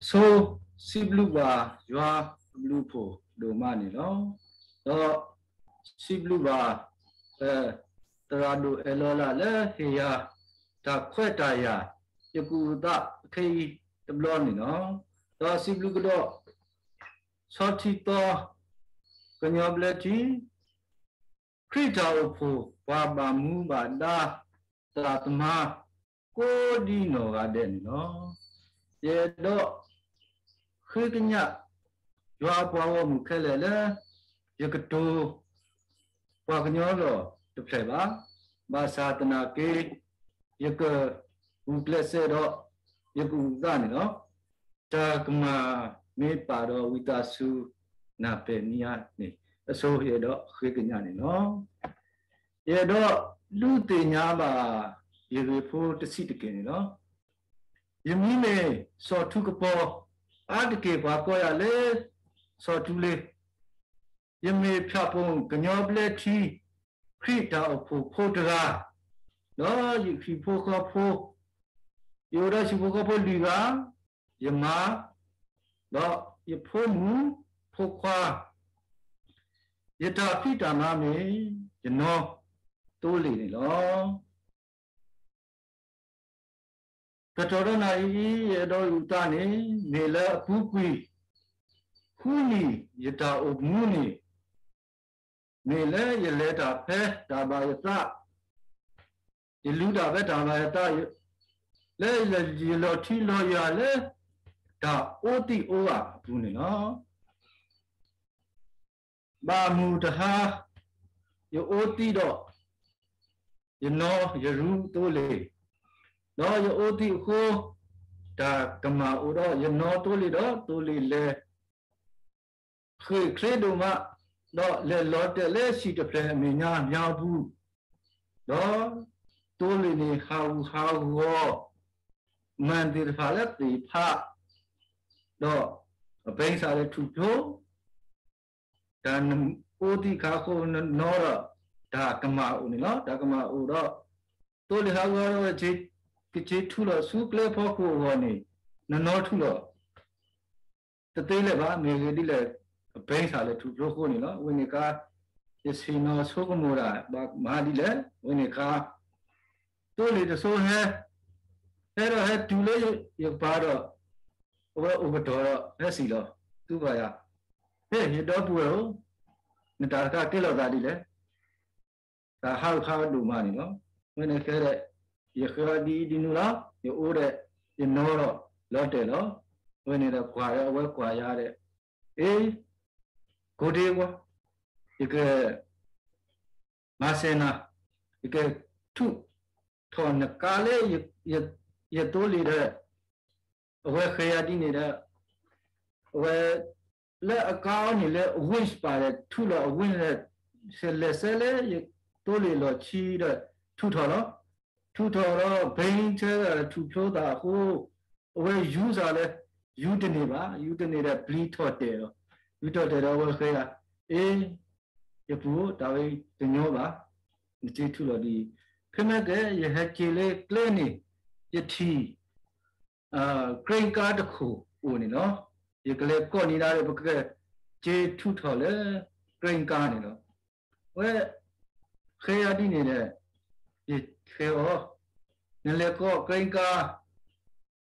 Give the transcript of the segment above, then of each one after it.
ဆိစံးဘျုးဘၣ်ယွၤအဘျုးအဖှိၣ်ဒိၣ်မးန့ၣ်လီၤ. ဒီးစံးဘျုးဘၣ် သရၣ်ဒိၣ်အဲၣ်လီၤလၢဟ့ၣ်ယၤ တၢ်ခွဲးတၢ်ယာ် ယကအိၣ်သးခဲအံၤတဘျီန့ၣ်လီၤ. ဒီးစံးဘျုးကဒီး ဆီထံသီ ကညီဘျၢထံ ခရံာ်တၢ်အိၣ်ဖှိၣ် ပှၤဘၣ်မူဘၣ်ဒါ သရၣ်သမါ ကိးဒံနီၢ်ဂၤဒဲးန့ၣ်လီၤ. ယအဲၣ်ဒိး ဃ့ကညး ယွၤအပှၤဂီၢ်မုၢ်ခဲလၢာ်လၢ ယကတိၤ ပှၤကညီလီၤတဖျၢၣ်ဘၣ်. ဘၣ်ဆၣ်သနာ်က့ ယကဂုာ်ကျဲးစၢးဒီး ယကအိၣ်သးန့ၣ်လီၤ. တၢ်ကမၣ်မ့ၢ်ပာ်ဒီးဝံသးစူၤ နၢ်ပဲာ်မံယါန့ၣ် အဆိယအဲၣ်ဒိးဃ့ကညးန့ၣ်လီၤ. ယအဲၣ်ဒိးဒုးသ့ၣ်ညါဘၣ် ယဂ့ၢ်ဖိတဆံးတက့ၢ်န့ၣ်လီၤ. ယမံၤမ့ၢ်စီၤထူကပီၤ အါတက့ၢ်ပှၤကိးယၤလၢ စီၤထူလ့ၤ ယမ့ၢ်ဖၠၣ်ပိၣ်ကညီဘျၢထံ ခရံာ်တၢ်အိၣ်ဖှိၣ်ဖိတဂၤ, ဒီးယဟံၣ်ဖိဃီဖိ, ယအိၣ်ဒီးဟံၣ်ဖိဃီဖိလွံၢ်ဂၤ, ယမါ, ဒီးယဖိမုၣ်ဖိခွါ, ယတၢ်ဖံးတၢ်မၤမ့ၢ် ယနီၢ်သိလ့ၣ်န့ၣ်လီၤ. ကတီၢ်ဒီးနၣ်အံၤအံၤ ယအဲၣ်ဒိးအုၣ်သးန့ၣ် မ့ၢ်လၢအပူၤကွံာ် ဃုနံၣ်ယတၢ်အိၣ်မူန့ၣ် မ့ၢ်လၢယလဲၤတၢ်ဖဲတၢ်ဘၣ်ယသး, ယလူၤတၢ်ဖဲတၢ်ဘၣ်ယသး, လၢယလီၤထံလီၤယွၤလၢ တၢ်အီသံးအီဂၤအပူၤန့ၣ်လီၤ. ဘၣ်မုၢ်တဟါ ယအီသံးဒီး ယနီၢ်ယရူသိလ့ၣ်, ဒီးယအီသံးအဃိ တၢ်ကမၣ်အိၣ်ဒီးယနီၢ်သိလ့ၣ်ဒီး သိလ့ၣ်လဲၤ ဃ့ၢ်ချ့ဒိၣ်မး, ဒီးလဲၤလီၤတဲာ်လၢဟံၣ်တဖျၢၣ်အမဲာ်ညါမၠါပူၤ, ဒီးသိလ့ၣ်န့ၣ်ဟးဂူာ်ဟးဂီၤ မၤသ့ၣ်တဖၣ်လၢသ့ၣ်ဖး, ဒီးအဘဲစးလဲၤထူၣ်ဖျိ တၢ်နအီသံးခါအဃိ နနီၢ်ဒီး တၢ်ကမၣ်အိၣ်န့ၣ်လီၤ. တၢ်ကမၣ်အိၣ်ဒီး သိလ့ၣ်ဟးဂူာ်ဟးဂီၤဒီး ကက့ၤထူၣ်လီၤဆူကျဲဖီခိၣ်အဂီၢ်န့ၣ် နနီၢ်ထူၣ်လီၤ တသ့လၢၤဘၣ်. မ့ၢ်ဂ့ၢ်ဒ်လဲၣ် အဘဲစးလဲၤထူၣ်ဖျိအဃိန့ၣ်လီၤ. အဝဲန့ၣ်အခါ ယဆ့ၣ်နီၤဆိကမိၣ်ဒၣ် ဘၣ်မၤဒ်လဲၣ်. အဝဲန့ၣ်အခါ သိလ့ၣ်တစိၤဟဲ, ဟဲဒီးဟဲတုၤလၢယကပၤဒီး အဝဲအိၣ်ကတီၢ်ဒီး ဟဲစံၣ်လီၤ သံကွၢ်ယၤ, ဟ့ၣ် ယဒီပုၢ်ဝဲၢ်ဧၢ, နတၢ်တခါကဲလီၤသးဒ်လဲၣ်. တၢ်ဟးဂူာ်ဟးဂီၤဒိၣ်မးန့ၣ်လီၤ. အဝဲန့ၣ်ဃဲဒီး ယဃ့အီၤဒ်အံၤဒ်နုၤလီၤ. ယအိၣ်ဒီး ယနီၢ်ဒီး လီၤတဲာ်လီၤ. အဝဲန့ၣ်ဒီးကွၢ်ဒီး အဝဲကွၢ်ယၤဒီး အ့ ကိးတ့ၢ်ဝဲ, ယက မၤစၢၤနၤ, ယကထုးထီၣ်နကါလၢ ယသိလ့ၣ်ဒီး အဝဲဃဲယၤဒ်န့ၣ်ဒီး အဝဲ လၢအကါအီၤန့ၣ်လၢ အဝ့ၢ်စပၤဒီး ထူၣ်လီၤအဝ့ၢ်ဒီး လဲၤဆဲးလၢယသိလ့ၣ်လီၢ်ခံဒီး ထူၣ်ထီၣ်လီၤ. ထူၣ်ထီၣ်ဒီး ဘဲဆဲဒီးထူၣ်ဖျိသးအဃိ အဝဲယူၤစးလၢ ယူၤတန့ၢ်ဘၣ်, ယူၤတန့ၢ်ဒီးပျံၤထီၣ်တဲာ်လီၤ. ပျံၤထီၣ်တဲာ်ဒီးအဝဲဃဲယၤ, အ့ ယပုၢ်ဧၢ, တၢ်ဝဲတညီဘၣ်, နက့ၤထူၣ်လီၤဒ်အံၤ, ဖဲမ့ၢ်ကဲ ယဟဲက့ၤလၢကျဲန့ၣ် ယထံၣ် ကြိကါတခိၣ်အိၣ်န့ၣ်လီၤ. ယကလဲၤကိးနံၤဒၣ်ဒီး ပကက့ၤထူၣ်ထီၣ်လၢ ကြိကါန့ၣ်လီၤ. ဝဲ ဃဲယၤဒ်န့ၣ်ဒီး ယဃဲအီၤ, နလဲၤကိးကြိကါ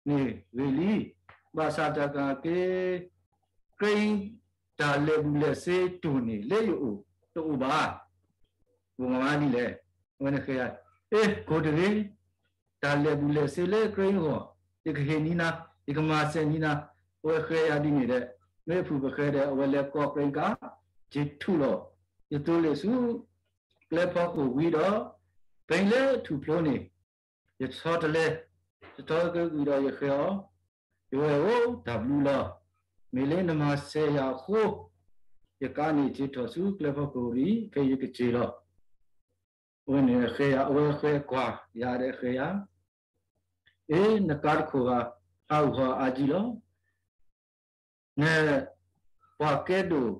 န့ၣ်ဂ့ၤလံ, ဘၣ်ဆၣ်တၢ်က့ ကြိ တၢ်လဲၤဘူၣ်လဲၤစ့တိၢ်န့ၣ် လၢယအိၣ်တအိၣ်ဘၣ်. ပမၤဒ်လဲၣ်, အဝဲန့ၣ်ဃဲယၤ, အ့ ကိးတဂ့ၤ, တၢ်လဲၤဘူၣ်လဲၤစ့လၢကြိအဂီၢ်, ယကဟ့ၣ်နံၤနၤ, ယကမၤစၢၤနံၤနၤ, အဝဲဃဲယၤဒ်န့ၣ်ဒီး မ့ၢ်ဖုၣ်ပဃဲဒီး အဝဲလဲၤကိးကြိကါ, က့ၤထူၣ်လီၤ ယသိလ့ၣ်ဆူ ကျဲဖီခိၣ်ဝံၤဒီး ဘဲလၢထူၣ်ဖျိန့ၣ် ယဆီတလဲ, ယဆီတလဲကွံာ်ဒီးယဃဲအီၤ, ယဝဲၢ်ဧၢ, တၢ်ဘျုးလီၤ. မ့ၢ်လၢနမၤစၢၤယၤအဃိ, ယကါန့ၣ်က့ၤထီၣ်ဆူကျဲဖီခိၣ်လံ, ခဲအံၤယကက့ၤလီၤ. အဝဲန့ၣ်ဃဲယၤ, အဝဲဃဲကွၢ်ယၤဒီးဃဲယၤ, အ့ နကါတခိၣ်ဂၤ ဟးဂူာ်ဟးဂီၤအါကံလီၤ. န ပှၤကဲဒိၣ်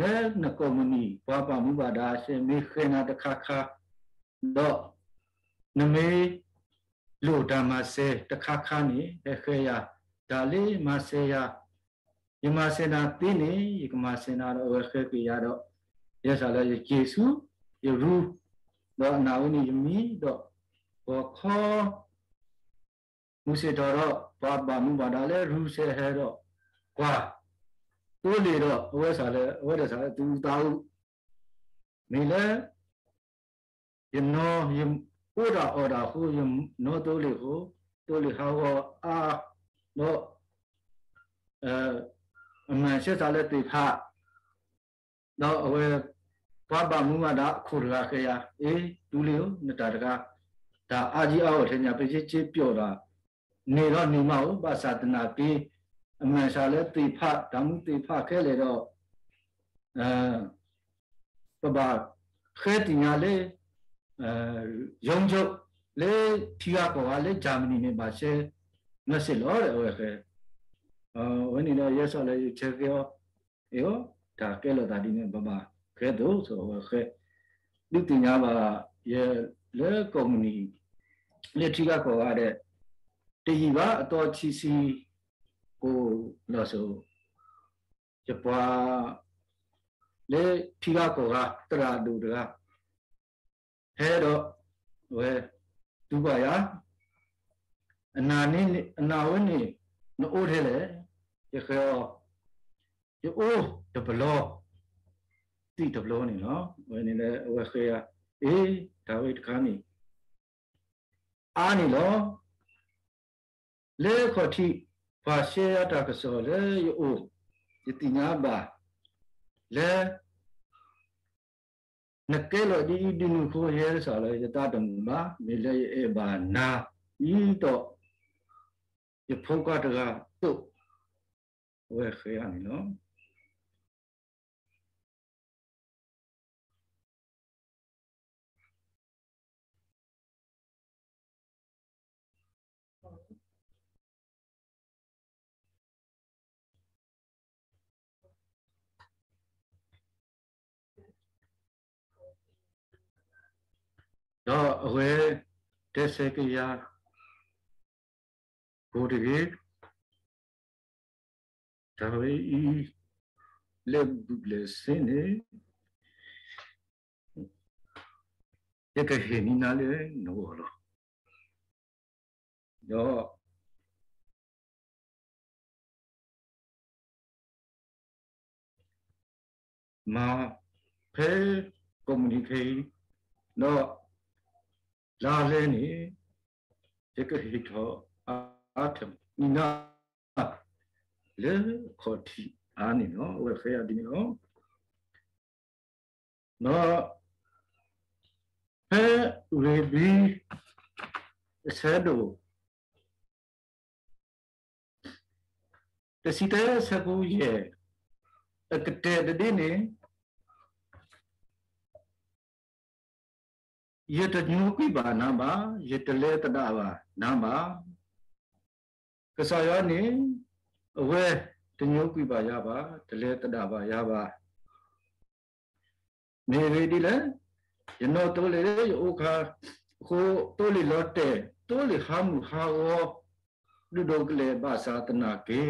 နနကိးမုၢ်နံၤ ပှၤဘၣ်မူဘၣ်ဒါ မ့ၢ်ဃဲနၤတခါခါ, ဒီး နမ့ၢ်လိၣ်တၢ်မၤစၢၤတခါခါန့ၣ် ဟဲဃဲယၤ, တၢ်လၢမၤစၢၤယၤ, ယမၤစၢၤနၤသ့န့ၣ် ယကမၤစၢၤနၤဒီး အဝဲဃဲက့ၤယၤဒီး ယဲစးလၢယက့ၤဆူယရူ, ဒီးအနၢ်ဝဲန့ၣ်ယမံဒီး ပှၤခီ မုၢ်ဆ့ၣ်ထီၣ်ဒီး ပှၤဘၣ်မူဘၣ်ဒါလၢရူစဲးဟဲဒီး ကွၢ်သိလ့ၣ်ဒီး အဝဲစးလၢ အဝဲဒၣ်စးလၢသူၣ်အုးသးအုး မ့ၢ်လၢ ယနီၢ် ယအိၣ်တၢ်အီၣ်တၢ်အဃိ ယနီၢ်သိလ့ၣ်အဃိ သိလ့ၣ်ဟးဂီၤအါဒီး အမဲာ်ဆှဲစးလၢသ့ၣ်ဖး ဒီးအဝဲ ပှၤဘၣ်မူဘၣ်ဒါအခိၣ်တဂၤဃဲယၤ, အ့ တူလ့ၣ်ဧၢ, နတၢ်တဂၤ တၢ်အါကံအါဂီၢ်ထဲညါ ပစ့က့ပျီၣ်တၢ် န့ၢ်ဒီးန့ၢ်မးဧိၤ, ဘၣ်ဆၣ်သနာ်က့ အမဲာ်ဆှဲလၢသ့ၣ်ဖး တၢ်မူသ့ၣ်ဖးခဲလၢာ်ဒီး ပဘၣ်ဃဲသ့ၣ်ညါလၢ ရုံးချုပ် လၢထံဂၤကီၢ်ဂၤလၢ Germany န့ၣ် ဘၣ်ဆှဲ message လီၤ အဝဲဃဲ, အဝဲန့ၣ်ဒီး ယဲစးလၢယဆဲဃဲအီၤ, အ့ၣ် တၢ်ကဲလိာ်သးဒ်န့ၣ် ပဘၣ်ဃဲသိး အဝဲဃဲ, ဒုးသ့ၣ်ညါဘၣ် ယဲလၢကိးမုၢ်နံၤ လၢထံဂၤကီၢ်ဂၤဒဲး တယံာ်ဘၣ် အသီခံဆံကိးလီၤစိၤ ယပှၤ လၢထံဂၤကီၢ်ဂၤ သရၣ်ဒိၣ်တဂၤ ဟဲဒီး အဝဲ တူၢ်ဘၣ်ယၤ, အနၢ်န့ၣ် အနၢ်ဝဲန့ၣ် နအိၣ်ထဲလဲၣ်, ယဃဲအီၤ, ယအိၣ်တပလီ သံၣ်တပျီန့ၣ်လီၤ. အဝဲန့ၣ်လၢအဝဲဃဲယၤ, အ့ တၢ်ဝဲတခါန့ၣ် အါန့ၣ်လီၤ. လၢခီၣ်ထံး ပှၤရှဲယၤတၢ်ကစီၣ်လၢယအိၣ် ယသ့ၣ်ညါဘၣ် လၢ နကဲလီၤဒ်အံၤဒ်နုၤအဃိ ယဲစးလၢယသးတမုာ်ဘၣ်, မ့ၢ်လၢယအဲၣ်ဘၣ်နၤ ဒ်သိး ယဖိခွါတဂၤအသိး အဝဲဃဲယၤန့ၣ်လီၤ. ဒီးအဝဲ တဲဆၢက့ၤယၤ ကိးတဂ့ၤ, တၢ်ဝဲအံၤ လၢဘူၣ်လဲၣ်စ့န့ၣ် ယကဟ့ၣ်န့ၢ်နၤလၢနဂီၢ်လီၤ. ဒီး မၤဖဲကိးမုၢ်နံၤခဲအံၤ ဒီး လါလဲန့ၣ် ယကဟ့ၣ်ထီၣ်အါထီၣ်န့ၢ်နၤ လၢအခီၣ်ထံးအါန့ၣ်လီၤ. အဝဲဃဲယၤဒ်န့ၣ်လီၤ. ဒီး ဖဲဧ့ၤဘြံၤ အဆၢဒိၣ် တဆံတၢ ဆၢဖိယဲၢ် အကတၢၢ်တဒ့န့ၣ် ယတညိကွံာ်ဘၣ်နၤဘၣ်, ယတလဲၤသဒၣ်ဘၣ်နၤဘၣ်. ကစၢ်ယွၤန့ၣ် အဝဲတညိကွံာ်ဘၣ်ယၤဘၣ်, တလဲၤသဒၣ်ဘၣ်ယၤဘၣ်. မ့ၢ်ဂ့ၢ်ဒ်လဲၣ်, ယနီၢ်သိလ့ၣ်လၢယအိၣ်ခါ အဃိ သိလ့ၣ်လီၤတဲာ် သိလ့ၣ်ဟးမုၢ်ဟးဂီၤ ဒုးဒိးကလဲာ်ဘၣ်ဆၣ်သနာ်က့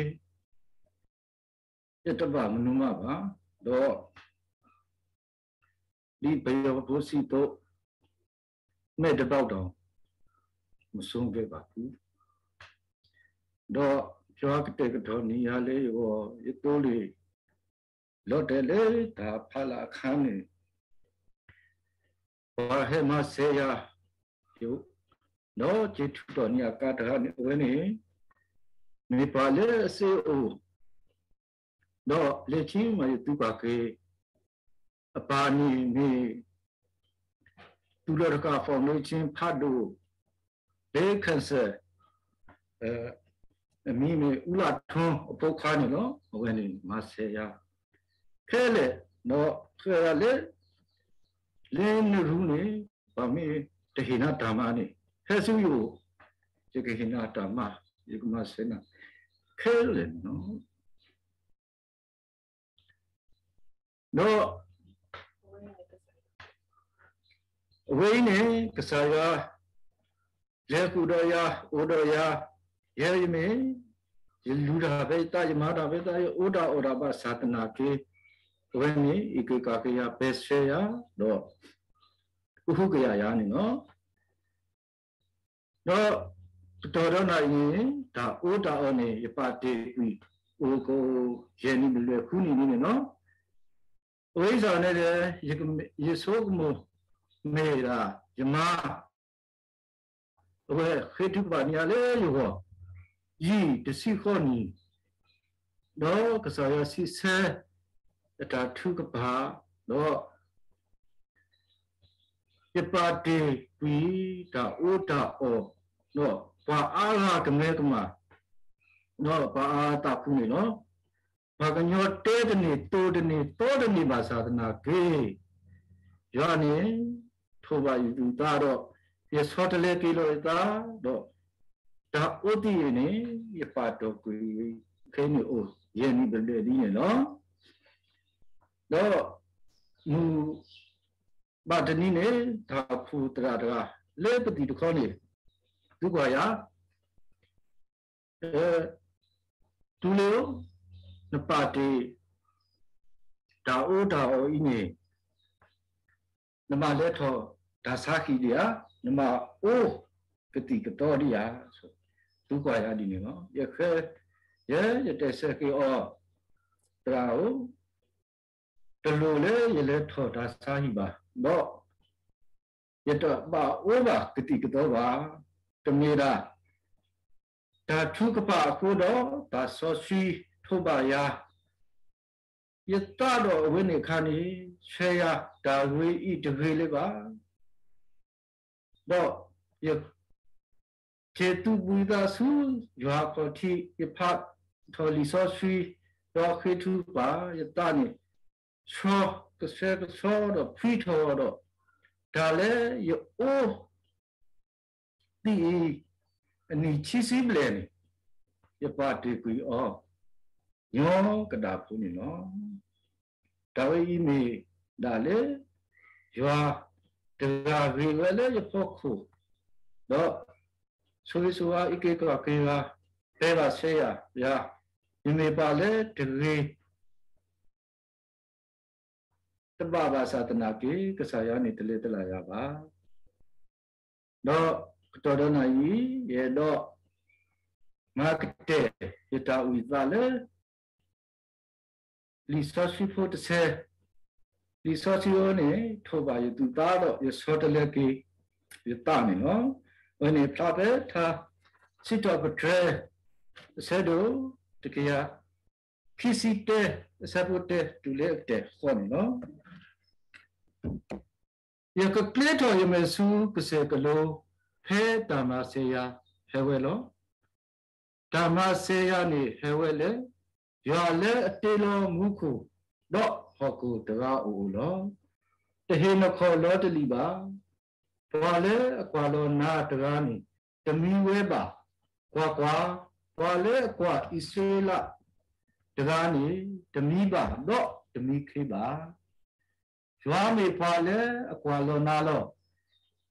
ယတဘၣ်မနုၤမးဘၣ်. ဒီး ဒ်ပယီၤဖိစံးအသိး မဲာ်တဘျီၣ်ဒီး မစိုးခဲ့ပါဘူး. ဒီးယွၤကတဲာ်ကတီၤန့ၢ်ယၤလၢယဂီၢ် ယသိလ့ၣ် လီၤတဲာ်လၢတၢ်ဖးလၢအခါန့ၣ် ပှၤဟဲမၤစၢၤယၤ ဒီးက့ၤထုးထီၣ်န့ၢ်အကါတဂၤန့ၣ် အဝဲန့ၣ် မ့ၢ်ပှၤလၢအစ့အိၣ် ဒီးလၢခံမးယသူပာ်က့ၤ အပၢ်န့ၣ်မ့ၢ် သူၣ်ထီၣ်တကး foundation ဖးဒိၣ် လၢ cancer အမံၤမ့ၢ်အူလၣ်ထွန်းအဖိခွါန့ၣ်လီၤ. အဝဲန့ၣ်မၤစၢၤယၤ ခဲလၢာ် ဒီးဃဲယၤလၢ လၢနရူန့ၣ် ပှၤမ့ၢ်တဟ့ၣ်နၤတၢ်မၤန့ၣ် ဟဲဆူယအိၣ် ယကဟ့ၣ်နၤတၢ်မၤ ယကမၤစၢၤနၤ ခဲလၢာ်န့ၣ်လီၤ. ဒီး အဝဲအံၤန့ၣ် ကစၢ်ယွၤ လဲၤဃုာ်ဒီးယၤ အိၣ်ဒီးယၤ ယဲယမ့ၢ် ယလူၤတၢ်ဖဲယသး ယမၤတၢ်ဖဲယသး ယအိၣ်တၢ်အီၣ်တၢ်ဘၣ်ဆၣ်သနာ်က့ အဝဲန့ၣ် အံးက့ၤကွၢ်က့ၤယၤ ပဲာ်ဆှၢယၤ ဒီး ကဟုကယာ်ယၤန့ၣ်လီၤ. ဒီးကတီၢ်ဒီးနၤအံၤန့ၣ် တၢ်အီၣ်တၢ်အီန့ၣ် ယပာ်တ့ၢ်ကွံာ် အိၣ်ကအိၣ် ယဲၢ်နံၣ်ဘျဲၣ်ဃုနံၣ်န့ၣ်လီၤ. အဝဲအံၤစ့ၢ်န့ၣ်ဒီး ယဆိကမိၣ်မ့ၢ်ဒၣ် ယမါ အဝဲဃ့ထုကဖၣ်န့ၢ်ယၤလၢယဂီၢ် ယံာ်တဆံဃိးနံၣ်, ဒီးကစၢ်ယွၤစံးဆၢ အတၢ်ထုကဖၣ်, ဒီး ယပာ်တ့ၢ်ကွံာ်တၢ်အီၣ်တၢ်အီ, ဒီးပှၤအါဂၤကမဲကမၣ်, ဒီးပှၤအါဂၤသးခုန့ၣ်လီၤ. ပှၤကညီတဲတန့ၢ် သိးတန့ၢ်သီတန့ၢ်ဘၣ်ဆၣ်သနာ်က့ ယွၤန့ၣ် ထိးဘၣ်ယသူၣ်သးဒီး ယဆီတလဲက့ၤလီၤယသး, ဒီးတၢ်အီၣ်သံအံၤန့ၣ် ယပာ်တ့ၢ်ကွံာ် ခဲအံၤန့ၣ်အိၣ် ယဲၢ်နံၣ်ဘျဲၣ်ဒ်န့ၣ်လီၤ. ဒီးမုၢ်ဘၣ်တနံၤန့ၣ် တၢ်အိၣ်ဖှိၣ်သရၣ်တဂၤ လၢပသံၣ်တခီန့ၣ် သံကွၢ်ယၤ တုၤလၢ နပာ်တ့ၢ် တၢ်အီၣ်တၢ်အီအံၤန့ၣ် နဘၣ်လဲၤထီၣ်တၢ်ဆါဟံၣ်ဒံးဧါ, နဘၣ်အိၣ်ကသံၣ်ကသီဒံးဧါ, သံကွၢ်ယၤဒ်န့ၣ်လီၤ. ယဃဲ ယဲ ယတဲဆၢက့ၤအီၤ, သရၣ်ဧၢ, တလိၣ်လၢယလဲၤထီၣ်တၢ်ဆါဟံၣ်ဘၣ်, ဒီး ယတဘၣ်အိၣ်ဘၣ်ကသံၣ်ကသီဘၣ်. တမ့ၢ်ဒၣ် တၢ်ထုကဖၣ်အဃိဒီး သးစီဆှံထိးဘၣ်ယၤ, ယသးဒီးအဝဲန့ၣ်အခါန့ၣ် ဆှၢယၤတၢ်ဂ့ၤအံၤတဂ့ၤလၢၤဘၣ်. ဒီးယ က့ၤသူၣ်ဘှံးသးဆူယွၤအခီၣ်ထံး, ယဖးထီၣ်လံာ်စီဆှံ, ဒီးဃ့ထုကဖၣ်, ယသးန့ၣ် ဆှီကဆှဲကဆှီဒီးဖှံထီၣ်ဒီး တၢ်လၢယအိၣ်သံအံၤ အနံၣ်ခံဆံဘျဲၣ်န့ၣ် ယပာ်တ့ၢ်ကွံာ်အီၤ ညီကဒၣ်ဖိန့ၣ်လီၤ. တၢ်ဝဲအံၤမ့ၢ်ဒၣ်လၢ ယွၤတဂၤဂ့ၤဝဲလၢယဖီခိၣ်, ဒီးဆိၣ်ဂ့ၤဆိၣ်ဝါအံးက့ၤကွၢ်က့ၤယၤ, ပဲာ်ဘၣ်ဆှဲယၤ, ယၤ, ယမ့ၢ်ပှၤလၢတဂ့ၤ တဘၣ်ဘၣ်ဆၣ်သနာ်က့ ကစၢ်ယွၤန့ၣ်တလဲၤတလၢ်ယၤဘၣ်. ဒီးကတီၢ်ဒီးနၤအံၤ ယအဲၣ်ဒိး မၤကတဲာ်ယတၢ်အုၣ်သးလၢ လံာ်စီဆှံဖိတဆၢ, လံာ်စီဆှံဖိန့ၣ် ထိးဘၣ်ယသူၣ်သးဒီး ယဆီတလဲက့ၤယသးန့ၣ်လီၤ. အဝဲန့ၣ်ဖျါဖဲထါစံးထီၣ်ပတြၢၤ အဆၢဒိၣ်တကယၤခံဆံတၢ အဆၢဖိတၢတုၤလၢအကတၢၢ်ဃီန့ၣ်လီၤ. ယကကျဲထီၣ်ယမဲာ်ဆူကစၢၢ်ကလိ ဖဲတၢ်မၤစၢၤယၤဟဲဝဲလီၤ. တၢ်မၤစၢၤယၤန့ၣ်ဟဲဝဲလၢ ယွၤလၢအတ့လီၤမူခိၣ် ဒီးဟီၣ်ခိၣ်တဂၤအအိၣ်လီၤ. တဟ့ၣ်နီၢ်ကီၢ်လီၤတလံာ်ဘၣ်. ပှၤလၢအကွၢ်လီၤနၤတဂၤန့ၣ် တမံဝဲဘၣ်. ကွၢ်ကွၢ်, ပှၤလၢအကွၢ်အံၣ်စရ့လးတဂၤန့ၣ် တမံဘၣ်ဒီးတမံခ့ဘၣ်. ယွၤမ့ၢ်ပှၤလၢအကွၢ်လီၤနၤလီၤ.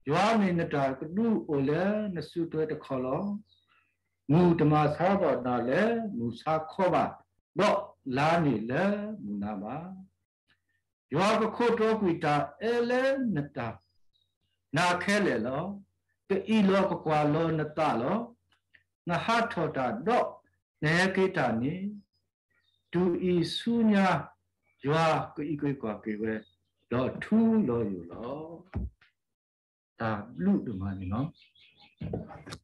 ယွၤမ့ၢ်နတၢ်ကဒုအိၣ်လၢနစုထွဲတခီလီၤ. မုၢ်တမၤဆါဘၣ်နၤလၢမုၢ်ဆါခီဘၣ်, ဒီးလါန့ၣ်လၢမုၢ်နၤဘၣ်. ယွၤကခိးတြီကွံာ်တၢ်အၢလၢနတၢ်နာ်ခဲလၢာ်လီၤ. ကအံးလီၤကကွၢ်လီၤနသးလီၤ. နဟးထီၣ်တၢ်ဒီးနဟဲက့ၤတၢ်န့ၣ် တုၤအံၤဆူညါ ယွၤကအံးက့ၤကွၢ်က့ၤဝဲ ဒီးထူလီၤယိာ်လီၤ. တၢ်ဘျုးဒိၣ်မးန့ၣ်လီၤ.